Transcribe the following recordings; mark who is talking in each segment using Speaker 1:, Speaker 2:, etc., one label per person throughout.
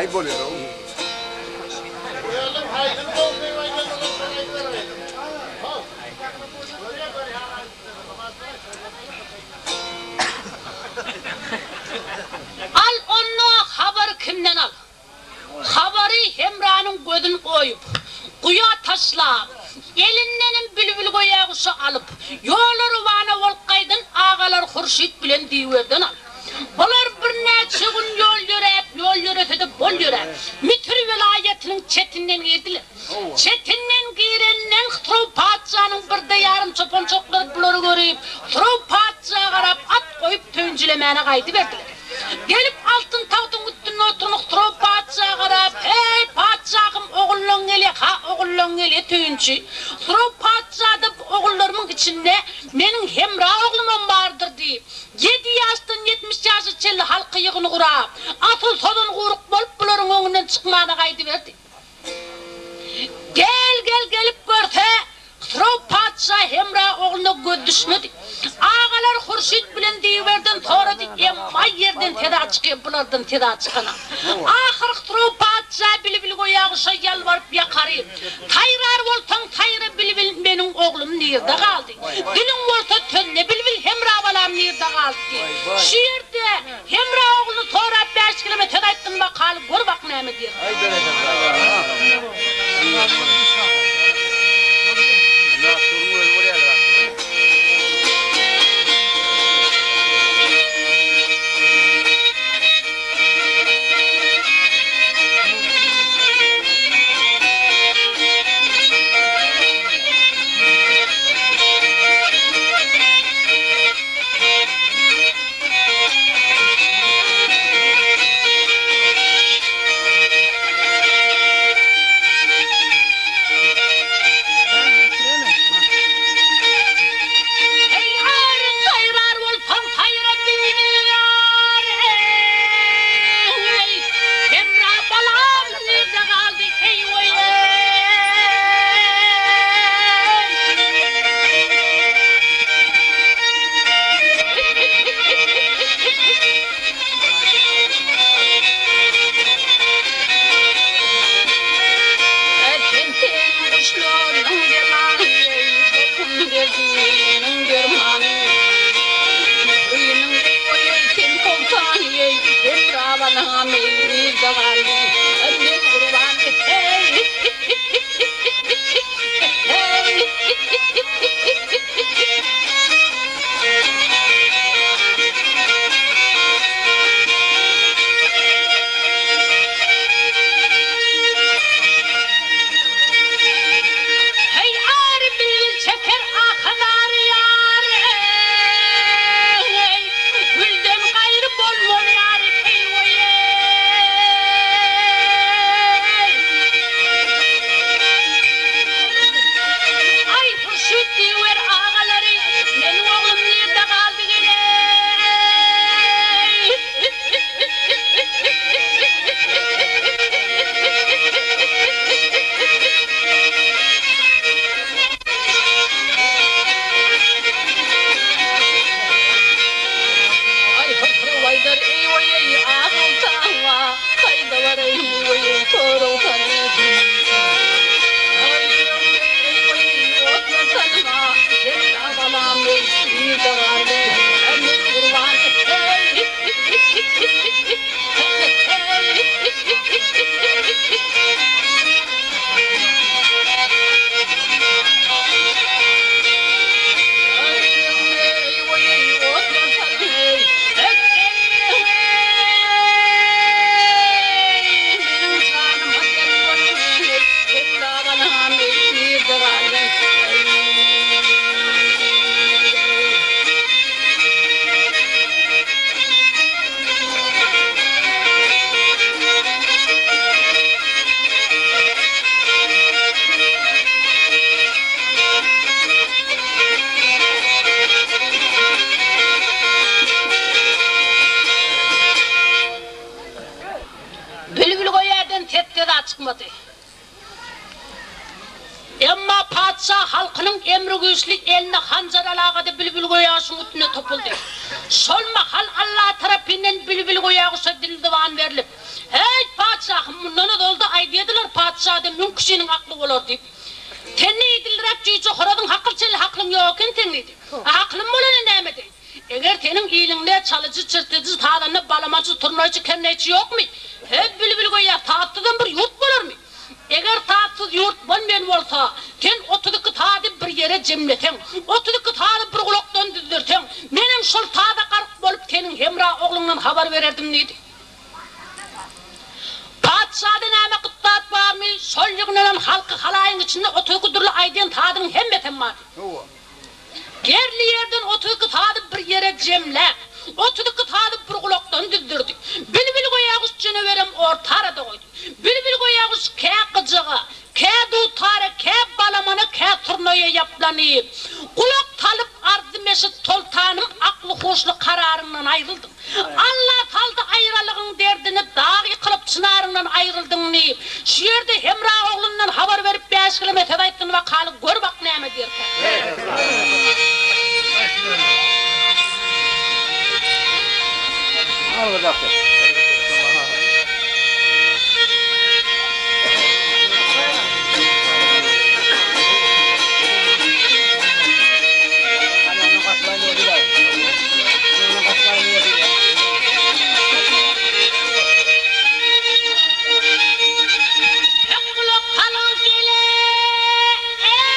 Speaker 1: Ajaýyp bolýar o.
Speaker 2: Al onda habary kimden al. Habary Hemranyň gözüni oýup, guýa taşlap, elindenem bilbilgöýä guşy alyp, ýola rowana bolup gaýdan agalar Hurşyt bilen Diwerden al. Bular birnäçe gün ýol ýöräp, ýol ýörese-de bol ýöräp, Müsür welaýatynyň çetinden girdiler. Çetinden girenden Hysrow patyşanyň birde ýarym çopan-çoklary bulary görüp, Hysrow patyşa garap at goýup söýünjilemäne gaýdyberdiler. Gelip altyn tagtyň üstünde oturan Hysrow patyşa garap, Heý, patyşahym, ogullaň gelýä, ha, ogullaň gelýä, söýünçi. Hysrow patyşa-da bu ogullarymyň içinde meniň Hemra oglumam bardyr diýip, ýedi ýaşdan 70 ýaşa çenli halky ýygyny gurap, asyl sozan guýruk bolup bularyň öňünden çykmana gaýdyberdi. Gel, gel, gelip görse, Hysrow patyşa Hemra ogluna göz düşmedi. Agalar Hurşyt bilen Diwerden sorady, emma ýerden seza çykýa, bulardan seza çykana. Ahyr Hysrow patyşa Bilbilgöýä guşa ýalbaryp ýakaryp, Saýrar bolsaň saýra Bilbil, meniň oglum nirde galdy? Diliň bolsa sözle Bilbil, Hemra balam nirde galdy? diýip, şu ýerde Hemra ogluny sorap bäşgileme söz aýtdym bakaly gör bak näme diýer.
Speaker 1: Aý berekella.
Speaker 2: Eý ary saýrar bolsaň saýra bilbil ýar eý Hemra balam nirde galdy eý oý eý. Sen-sen guşlaryň jemaly, Bolgun derdiniň dermany. Öýüniň eý-oý-eý, sen soltany-eý, Hemra balam eý, nirde galdy? Men gurban eý. Heý ary bilbil çeker ahy-zary ýar eý, Gülden gaýry bolmaz ýary eý-oý eý. Aý Hurşyt diýiber agalary, meniň oglum nirde galdy geleý. Aý Hysrow aýdar eý oý eý a soltan kaýda baraýyn eý oý eý sorag salyp. Aý eý oý eý otla salma Hemra balam eý nirde galdy men gurban eý. Bilbilgöýäden ses-seza çykmady. Emma patyşa halkynyň emri güýçli eline hanjar alagady Bilbilgöýäguşuň üstüne topuldy. Şol mahal Alla tarapyndan Bilbilgöýäguşa dil-zyban berlip, Heý, patyşa! patyşahym, mundan ozal-da aýdýadylar, patyşada müň kişiniň akly bolar diýip. Sen neýdilräk jüýje horazyň hakyl çenli haklyň ýok eken seň diýdi. A haklym bolany näme edeýin? Eger seniň iliňde çalyjy, çirtiji, sazanda, balamaçy, turnaýçy, kerneýçi ýokmy? He, bilbil göýä sazsyzam bir ýurt bolarmy? Eger sazsyz ýurt bolmaýan bolsa, sen 32 sazy bir ýere jemleseň, 32 sazy bir gulakdan düzdürseň, menem şol saza gark bolup seniň Hemra ogluňdan habar bererdim diýdi. Patyşada näme gyt zat barmy, şol ýygnanan halky-halaýyň içinde 32 dürli aýdýan sazynyň hemmesem bardy. Ýerli ýerden 32 sazy bir ýere jemläp, 32 sazy bir gulakdan düzdürdi. Bilbil göýäguş jünewerem orta arada goýdy. Bilbil göýäguş kä gyjaga, kä dutara, kä balamana, kä surnaýa ýaplanyp, gulak salyp arzym eşit, soltanym, akly-huşly kararyňdan aýryldyň. Alla saldy aýralygyň derdini, dag ýykylyp çynaryňdan aýryldyň diýip, şu ýerde Hemra oglundan habar berip bäşgileme söz aýtsyn wakaly gör bak näme diýerkä. Gulak salyň gele-e-e!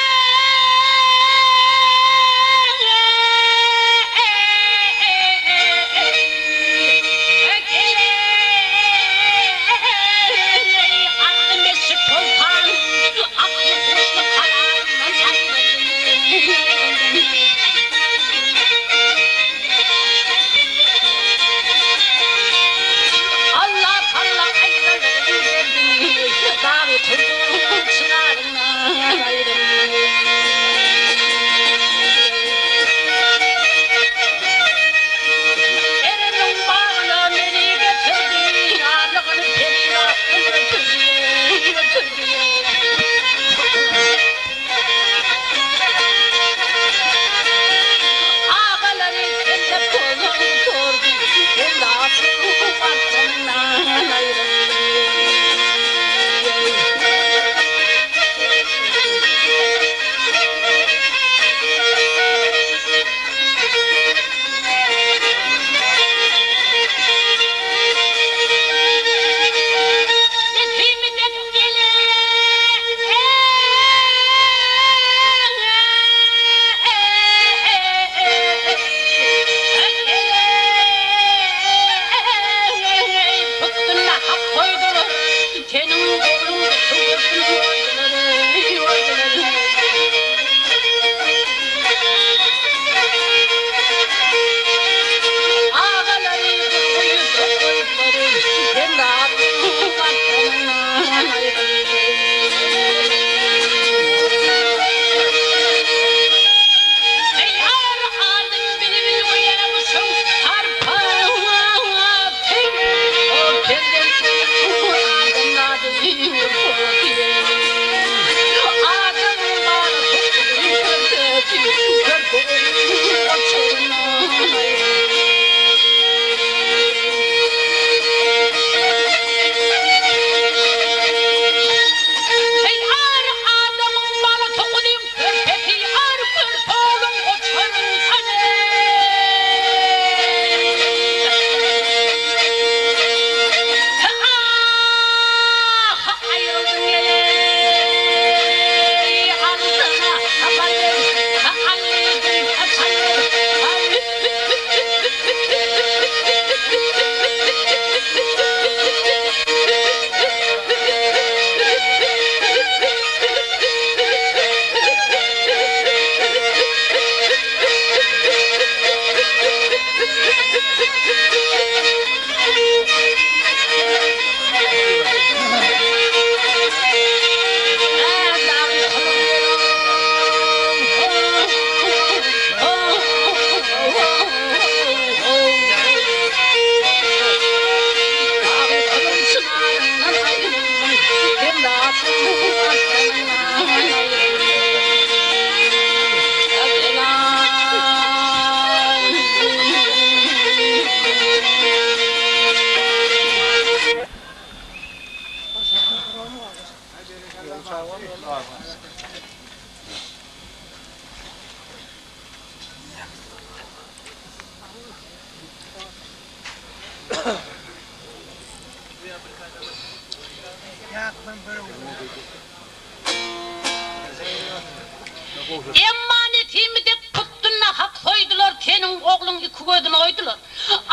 Speaker 2: Emma Nesimi dek tutdunda hak soýdular, seniň ogluň iki gözüni oýdular.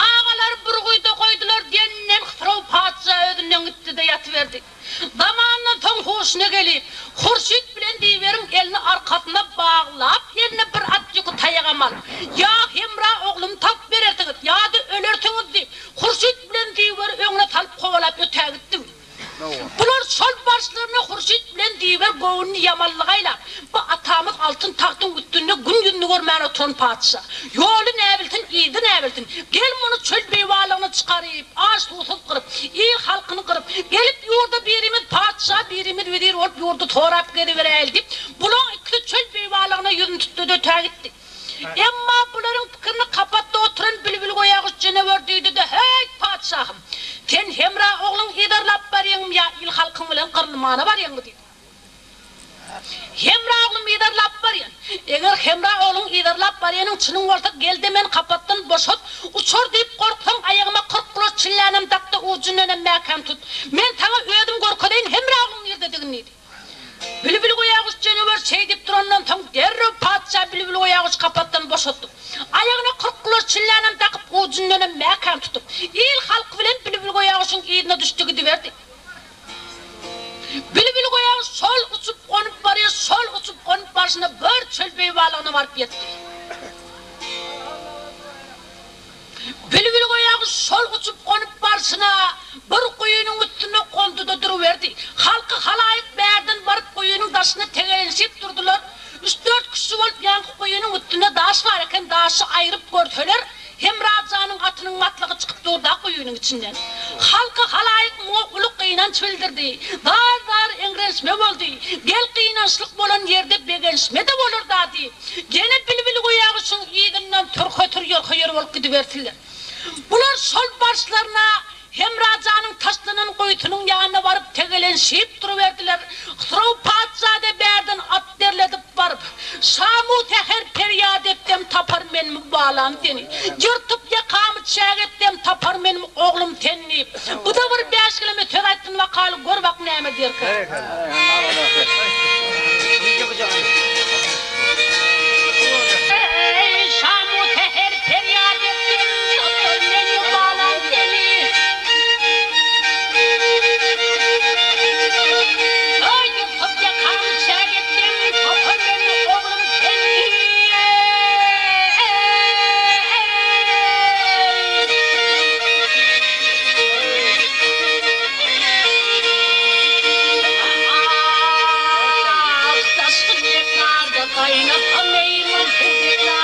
Speaker 2: Agalary bir guýuda goýdular diýeninden Hysrow patyşa özünden gitdi-de ýatyberdi. Zamandan soň huşuna gelip, Hurşyt bilen Diweriň elini arkasyna baglap, eline bir at ýüki taýagam alyp, Ýa Hemra oglumy tapyp berersiňiz, ýa-da ölersiňiz diýip, Hurşyt bilen Diwary öňüne salyp kowalap ötägitdi. Bular şol barşlaryna Hurşyt bilen Diwer göwnüni ýamanlyga aýlap, Bu atamyz altyn tagtyň üstünde gün ýüzüni görmän oturan patyşa. Ýoly näbilsin, yzy näbilsin. Gel muny çöl beýwanlygyna çykaryp, aç-suwsuz gyryp, il-halkyny gyryp, gelip ýurda birimiz patyşa, birimiz wezir bolup ýurdy sorap geziberäýeli diýip, bulaň ikisi çöl beýwanlygyna ýüzüni tutdy-da ötägitdi. Emma bularyň pikirini kapatda oturan Bilbilgöýäguş jenewer duýdy-da, Häýt, patyşahym! Sen Hemra ogluň yzarlap barýaňmy ýa il-halkyň bilen gyrylmana barýaňmy? diýdi. Hemra oglum yzarlap barýan. Eger Hemra ogluň yzarlap barýanyň çynyň bolsa, gel-de meni kapatdan boşat. Uçar diýip gorksaň, aýagyma 40 gulaç çillänem dak-da, ujundanam mäkäm tut. Men saňa özüm görkezeýin Hemra ogluň nirdedigini diýdi. Bilbilgöýäguş jenewer şeýdip durandan soň, derrew patyşa Bilbilgöýäguş kapatdan boşatdy. Aýagyna 40 gulaç çillänem dakyp, ujundanam mäkäm tutup, il-halky bilen Bilbilgöýäguşuň yzyna düşdi gidiberdi. Bilbilgöýäň şol uçup gonup barýar, şol uçup gonup barşyna bir çöl beýwalygyna baryp ýetdi. Bilbilgöýäň şol uçup gonup barşyna bir guýynyň üstünde gondy-da duruberdi. Halky halaýyk bärden baryp guýynyň daşyna tegelenişip durdular. Üç-dört kişi bolup ýaňky guýynyň üstünde daş bar eken, daşy aýryp görseler, Hemra janyň atynyň matlygy çykyp dur-da guýynyň içinden. Halky halaýyk muňa uly gynanç bildirdi. Zar-zar eňrenişme boldy. Gel gynançlyk bolan ýerde begenişme-de bolar-da diýip, ýene Bilbilgöýäguşuň yzyndan türhe-tür ýörhe-ýör bolup gidibersinler. Bular şol barşlaryna Hemra janyň taşlanan guýusynyň ýanyna baryp tegelenşip duruberdiler. Hysrow patyşa-da bärden at derledip baryp, Şamu-säher perýat etsem tapar menmi balam seni, Ýyrtyp ýakamy çäk etsem tapar menmi oglum seni diýip, bu-da bir bäşgeleme söz aýtsyn bakaly, gör bak näme diýerkä. Eý, şamu-säher perýat etsem tapar menmi balam seni. Aý, ýyrtyp ýakamy çäk etsem tapar menmi oglum seni. Ah, daşky mekarda gaýnata meýman perdada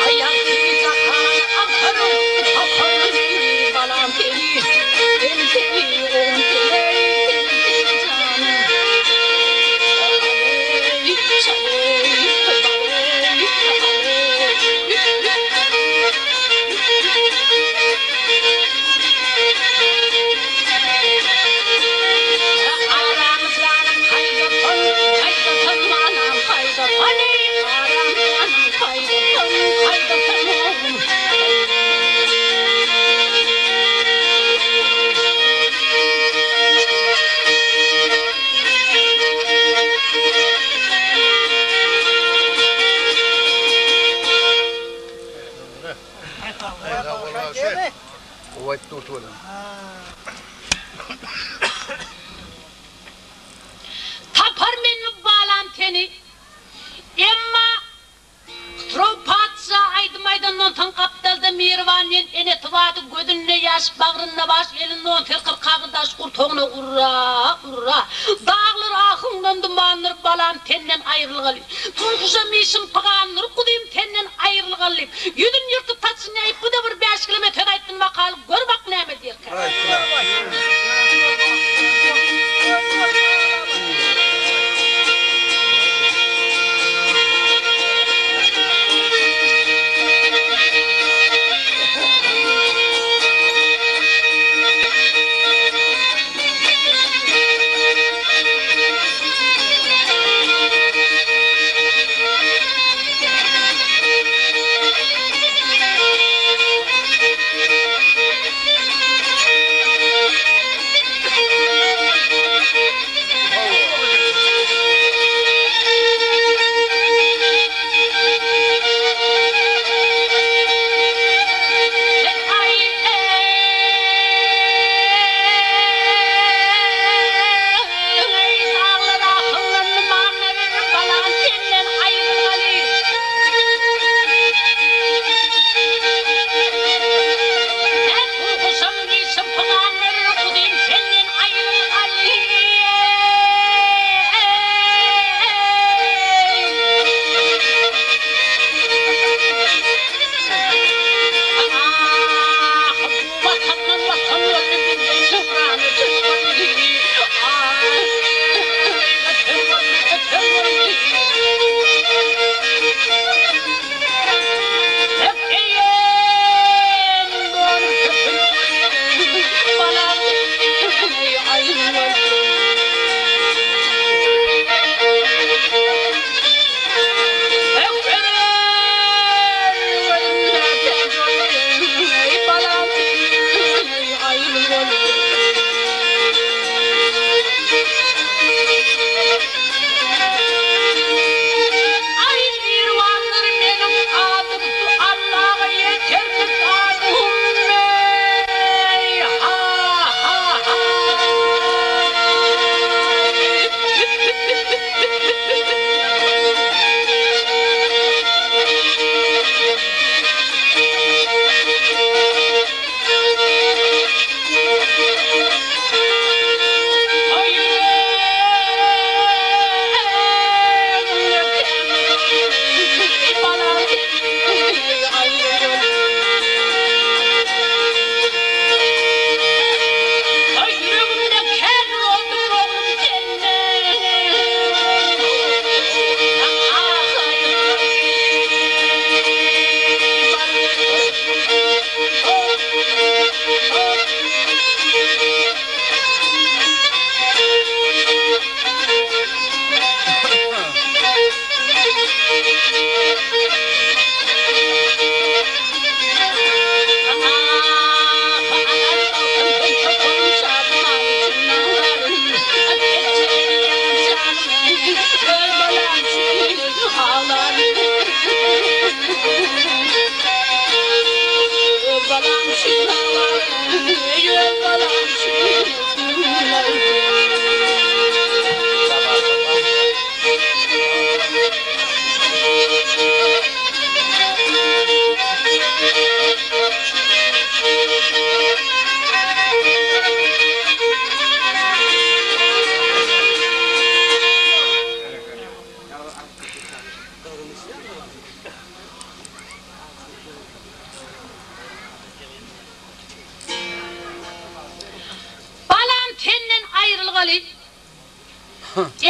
Speaker 2: Aý alym Hysrow boldum garyp Tapar men balam seni. Emma Hysrow patyşa aýdym aýdandan soň gapdalda Mirwan diýen enesi bardy, gözünde ýaş, bagrynda baş, elinde on sekiz kagyz daş gursagyna urra, urra. Daglar ahyňdan. ahyňdan dumandyr balam senden aýrylgaly. Tunkuşam işim pygandyr guzym senden aýrylgaly diýip, ýüzüni ýyrtyp saçyny ýaýyp bu-da bir bäşgileme söz aýtsyn bakaly gör bak näme diýerkä. Watandan watan boldy bizden şöhran öten boldy Ah öten boldy öten boldy Öpeýin dolup köpün Balam aýry boldy. Balam senden aýrylgaly.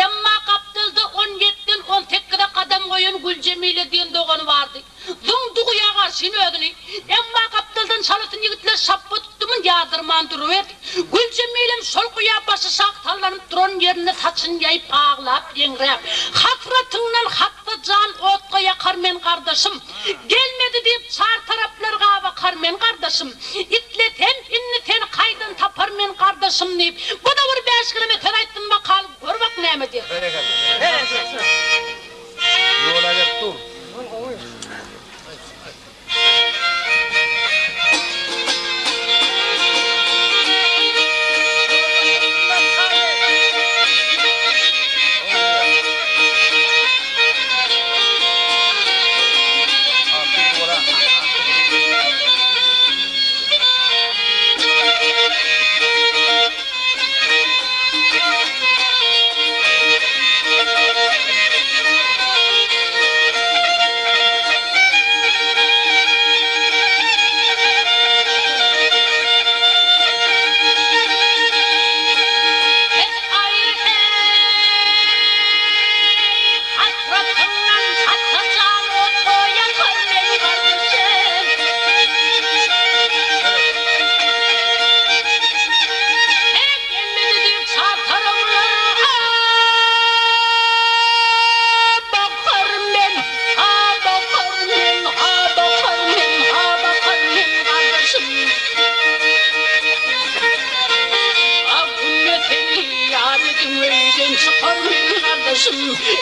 Speaker 2: Emma gapdalda on ýetden on sekize gadam goýan Güljemile diýen dogany bardy. Zyňdy guýa garşyn özüni. Emma gapdaldan çalasyn ýigitler şapba tutdumyn ýazdyrman duruberdi. Güljemilem şol guýa başyşak sallanyp duran ýerinde saçyny ýaýyp aglap, eňräp, Hasratyňdan hassa jan otga ýakar men gardaşym. Gelmedi diýip çar taraplar gabakar men gardaşym. Islesem indi seni kaýdan tapar men gardaşym diýip, bu-da bir bäşgileme söz aýtsyn bakaly, gör bak näme diýer.
Speaker 1: Berekella. Ýola gelip dur.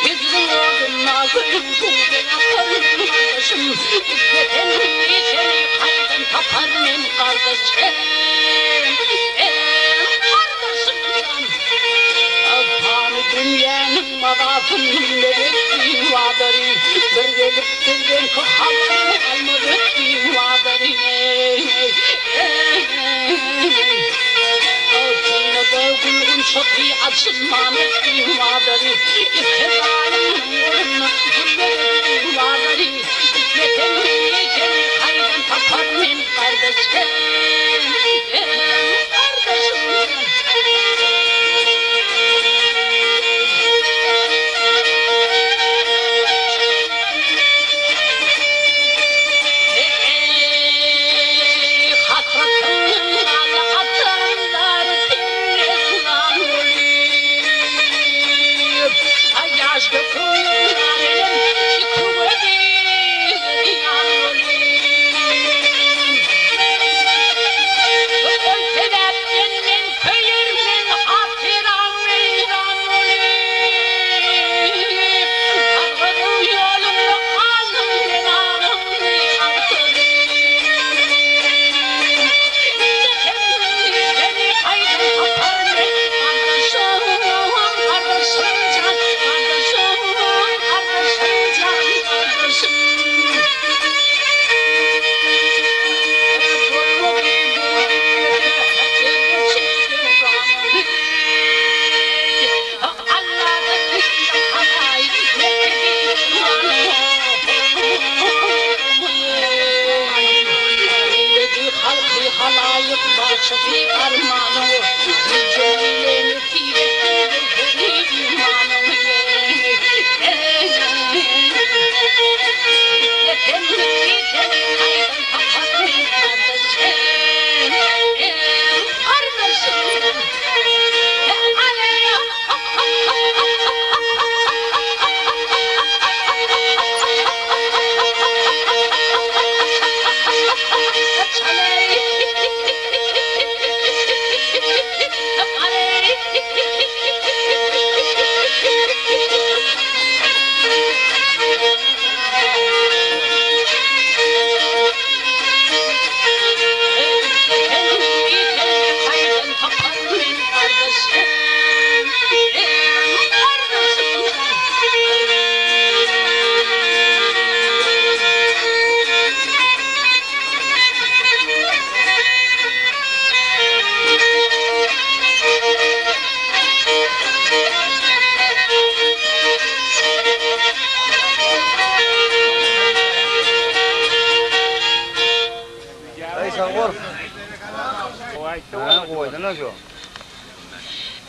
Speaker 2: Hijriň odunda köýüp suwda ýatar men gardaşym. Islesem indi seni kaýdan tapar men gardaşym. Gardaşym jan. Pany dünýäniň mazasyn bilmez etdiň wadary. Bir gelip bizdenki habaryň almaz etdiň wadary. Synada gül gunçasy açylman etdiň wadary. Iki zalymyň golunda gülmez etdiň wadary. Islesem seni kaýdan tapar men gardaşym. Gardaşym. Eý, hasratyň gala atanlar derresan bolup, Ýaş döküp elem iki gözi zyýan bolup. Ol sebäpden men köýermen hatyraň weýran bolup, Sargydyň ýolunda galdym men agymy agtaryp. Islesemmi seni gaýdan taparmen gardaşym, gardaşym jan, gardaşym, gardaşym jan, gardaşym.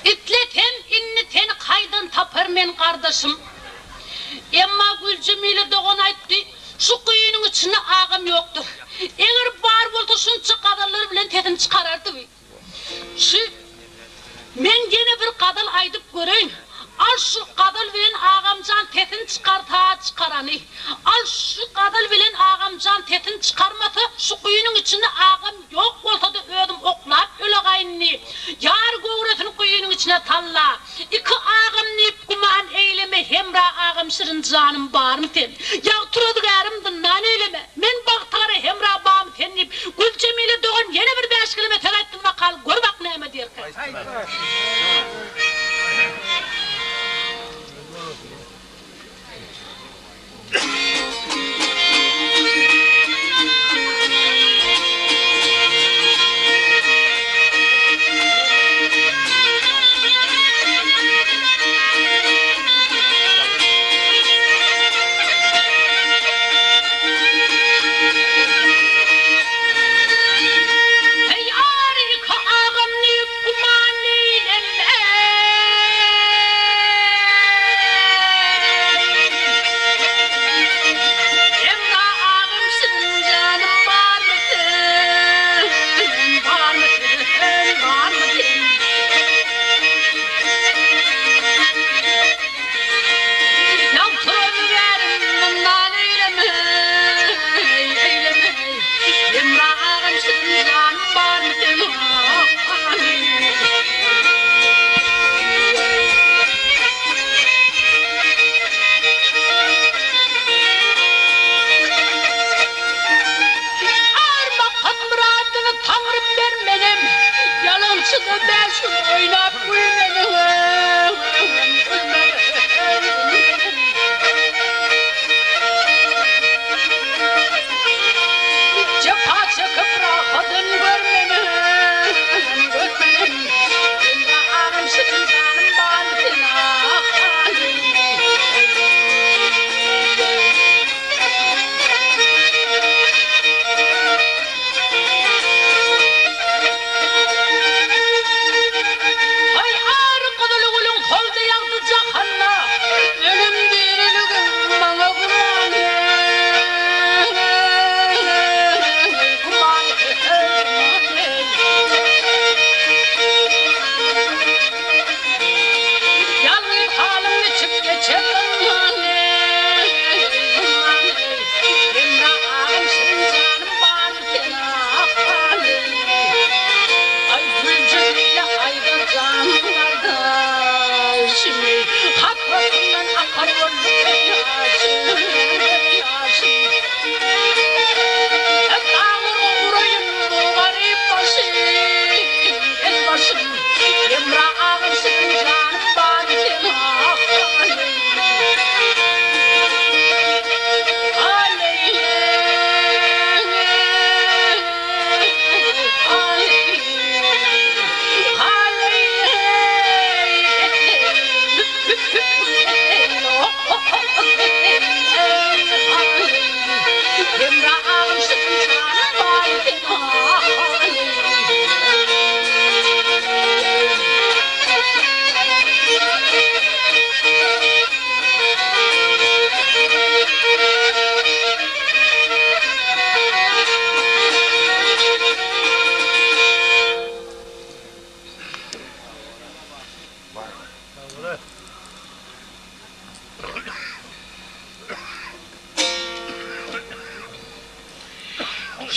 Speaker 2: Itlesem indi seni kaýdan tapar men gardaşym. Emma Güljemile dogan aýtdy, Şu guýynyň içinde agam ýokdur. Eger bar bolsa şunça gazallar bilen sesini çykarardy. Şu Men ýene bir gazal aýdyp göreýin. Al şu gazal bilen agamjan sesini çykarsa çykarany. Al şu gazal bilen agamjan sesini çykarmasa şu guýynyň içinde agam ýok bolsada özüm oklap ölegaýyn diýip, ýar göwresini guýynyň içine salla. Iki agam diýip güman eýleme Hemra agam şirin janym barmy sen. Ýagty ruzgärym zyndan eýleme. Men bagtygara Hemra barmy sen diýip, Güljemile dogan ýene bir bäşgeleme söz aýtsyn bakaly gör bak näme diýerkä.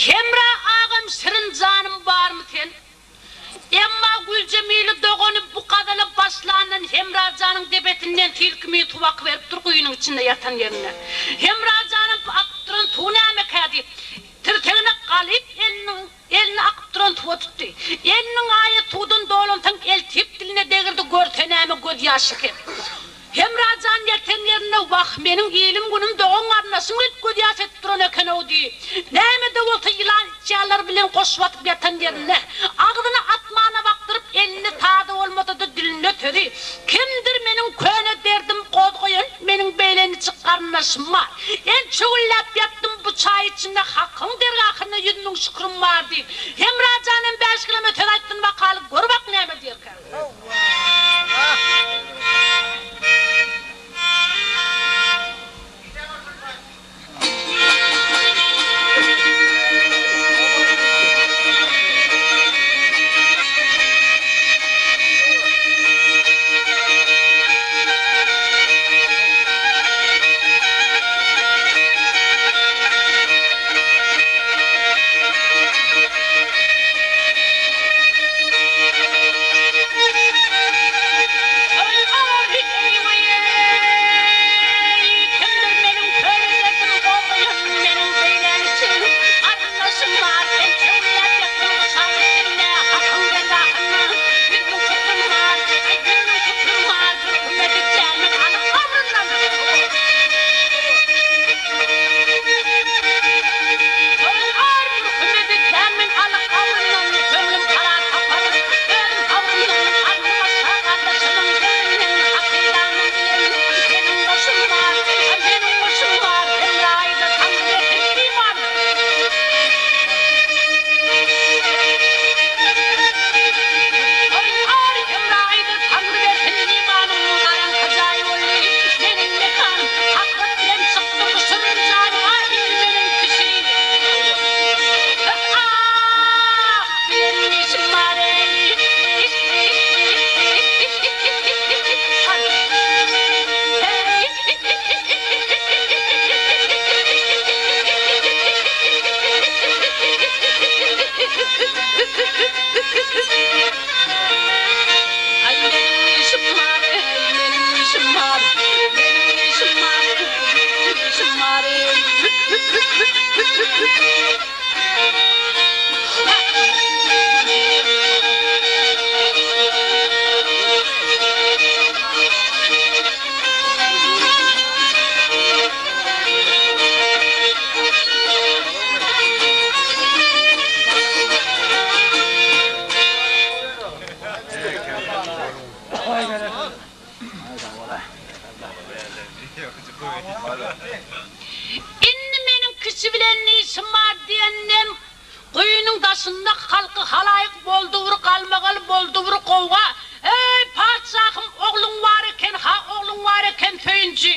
Speaker 2: Hemra agam şirin janym barmy sen? Emma Güljemili dogany bu gazala başlandan Hemra janyň depesinden sil kimin suw akyberip dur guýynyň içinde ýatan ýerinde. Hemra janam bu akyp duran suw nämekä diýip, tirsegine galyp eliniň elini akyp duran suwa tutdy. Eliniň aýy suwdan dolansoň eltip diline degirdi, görse näme göz ýaşy eken. Hemra jan ýatan ýerinde Wah, meniň ilim-günüm, dogan-garyndaşym gelip gözýaş edip duran eken-ow diýip, näme-de bolsa ýylan-içýanlar bilen goş basyp ýatan ýerinde, agzyny asmana bakdyryp, elinde sazy bolmasa-da dilinde sözi, Kimdir meniň köne derdim gozgaýan, meniň beýle niçik garyndaşym bar. Ençe günläp ýatdym bu çaý içinde, Hakyň dergahynda 100 müň şükrim bar diýip, Hemra jan hem bäşgileme söz aýtsyn bakaly, gör bak näme diýerkä. Indi meniň kişi bilen ne işim bar diýenden guýynyň daşynda halky halaýyk boldy bir galmagal boldy bir gowga, Eý, patyşahym, ogluň bar eken, ha, ogluň bar eken, söýünji!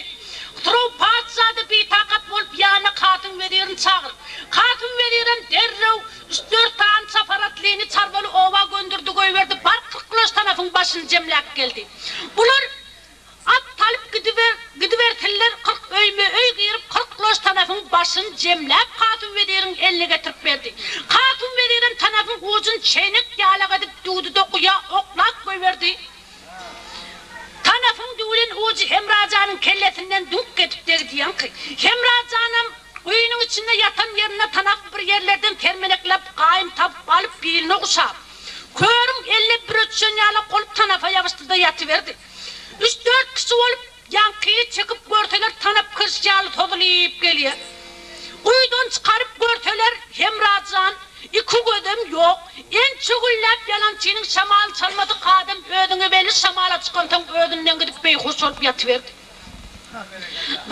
Speaker 2: Hysrow patyşa-da bitakat bolup ýanyna Kasym wezirini çagyryp, Kasym wezirem derrew üç-dört sany çapar atlyny çarwaly oba gönderdi goýberdi, bar 40 guloç tanapyň başyny jemläp geldi. Bular At salyp gidiber, gidibersinler, 40 öýme-öý girip, 40 guloç tanapyň başyny jemläp Kasym weziriň eline getirip berdi. Kasym wezirem tanapyň ujuny çeýnek ýalak edip düwdi-de guýa oklap goýberdi. Tanapyň düwlen ujy Hemra janyň kellesinden düňk edip degdi ýaňky. Hemra janam guýynyň içinde ýatan ýerinde tanapy bir ýerlerden sermenekläp gaýym tapyp alyp biline guşap, körüň eline büre düşen ýalak bolup tanapa ýabyşdy-da ýatyberdi. Üç-dört kişi bolup ýaňkyny çekip görseler tanap kirş ýaly sozulyp gelýär. Guýudan çykaryp görseler Hemra jan iki gözem ýok. Ençe günläp ýalançynyň şamaly çalmadyk adam özüňe belli şamala çykansoň özünden gidip beýhuş bolup ýatyberdi.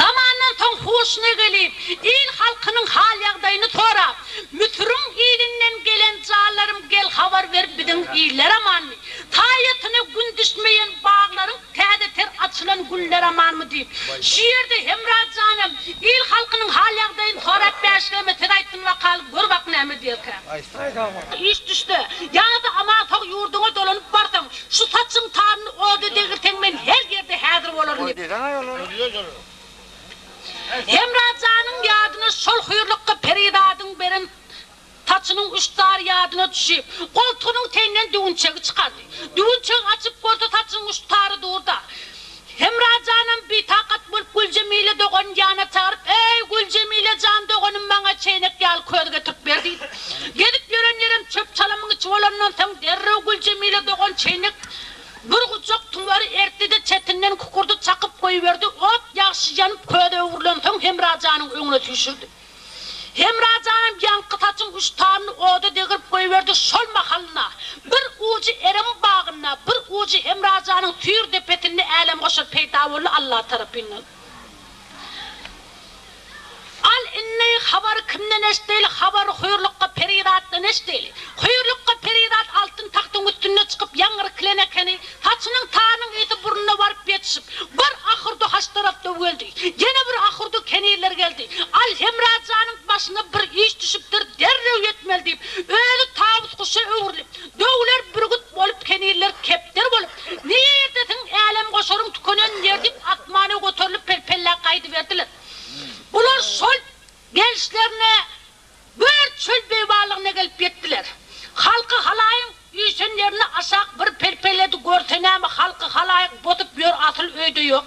Speaker 2: Zamandan soň huşuna gelip, il-halkynyň hal-ýagdaýyny sorap, Müsüriň ilinden gelen janlarym gel habar ber biziň iller amanmy? Saýasyna gün düşmeýän baglaryň täze ter açylan güller amanmy diýip, şu ýerde Hemra janam il-halkynyň hal-ýagdaýyny sorap bäşgeme söz aýtsyn bakaly gör bak näme diýerkä. Iş düşse, ýa-da aman-sag ýurduňa dolanyp barsaň, şu saçyň taryny oda degirseň men her ýerde häzir bolaryn diýip. Hemra janyň ýadyna şol hüýrlukga perizadyň beren. Saçynyň üç tary ýadyna düşüp, goltugynyň teýinden düwünçegi çykardy. Düwünçegi açyp görse saçynyň üç tary dur-da. Hemra janam bitakat bolup Güljemile doganyny ýanyna çagyryp, Eý, Güljemile jan doganym maňa çeýnek ýaly köz getirip ber diýdi. Gezip ýören ýerem çöp-çalamyň içi bolandan soň derrew Güljemile dogan çeýnek bir gujak tumary ertdi-de çetinden kukurdy çakyp goýberdi, ot ýagşy ýanyp köze öwrülensoň Hemra janyň öňüne süýşürdi. Hemra janam ýaňky saçyň üç tanyny oda degirip goýberdi, şol mahalyna bir ujy Erem bagynda, bir ujy Hemra janyň süýr depesinde älemgoşar peýda boldy Alla tarapyndan. Al indi habary kimden eşdeýli, habary Hüýrlukga perizatdan eşdeýli. Hüýrlukga perizat altyn tagtyň üstünde çykyp ýaňyrkilen ekeni, saçynyň tarynyň ysy burnuna baryp ýetişip, bir ahurdy haç tarapda geldi. Ýene bir ahurdy kenizler geldi. Al Hemra janyň başyna bir iş düşüpdir, derrew ýetmeli diýip, özi tawus guşa öwrülip, döwler bürgüt bolup, kenizler kepder bolup, Nirdesiň älemgoşaryň tükenen ýeri diýip asmana göterilip pel-pelläp gaýdyberdiler. Bular şol gelişlerine bir çöl beýwanlygyna gelip ýetdiler. Halky-halaýyň üýşen ýerine aşak bir pel-pelledi, görse näme, halky-halaýyk bosup ýör, asyl öýde ýok.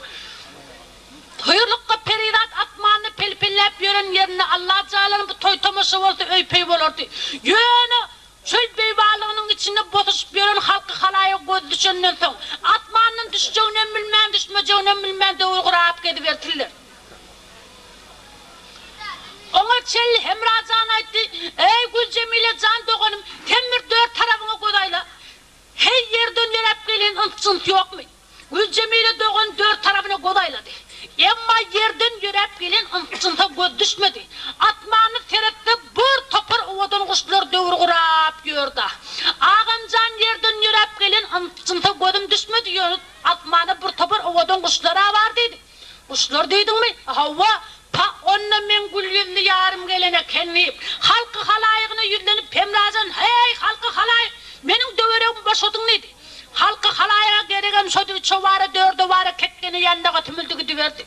Speaker 2: Hüýrlukga perizat asmanda pel-pelläp ýören ýerinde Allajalanyň bu toý-tomaşa bolsa öý-peý bolardy. Ýöne Çöl beýwanlygynyň içinde bosuşyp ýören halky-halaýyga gözi düşenden soň, asmandan düşjeginem bilmän, düşmejeginem bilmän döwür gurap gezibersinler. Oňa çenli Hemra jan aýtdy, Eý, Güljemile jan doganym, sen bir dört tarabyňa göz aýla. Heý, ýerden ýöräp gelen yns-jyns ýokmy? Güljemile dogan dört tarapyna göz aýlady. Emma ýerden ýöräp gelen yns-jynsa göz düşmedi. Asmana seretse bir topar owadan guşlar döwür gurap ýördi. Agam jan ýerden ýöräp gelen yns-jynsa gözüm düşmedi, ýöne asmanda bir topar owadan guşlar-a bar diýdi. Guşlar diýdiňmi? Hawa, pa, onda meň gül ýüzli ýarym gelen eken diýip, halky-halaýygyna ýüzlenip Hemrajan, Heý, halky-halaýyk, meniň döweregimi boşadyň diýdi. Halky-halaýyga geregem şody, üçe bara, dörde bara kekgene ýandaga sümüldi gidiberdi.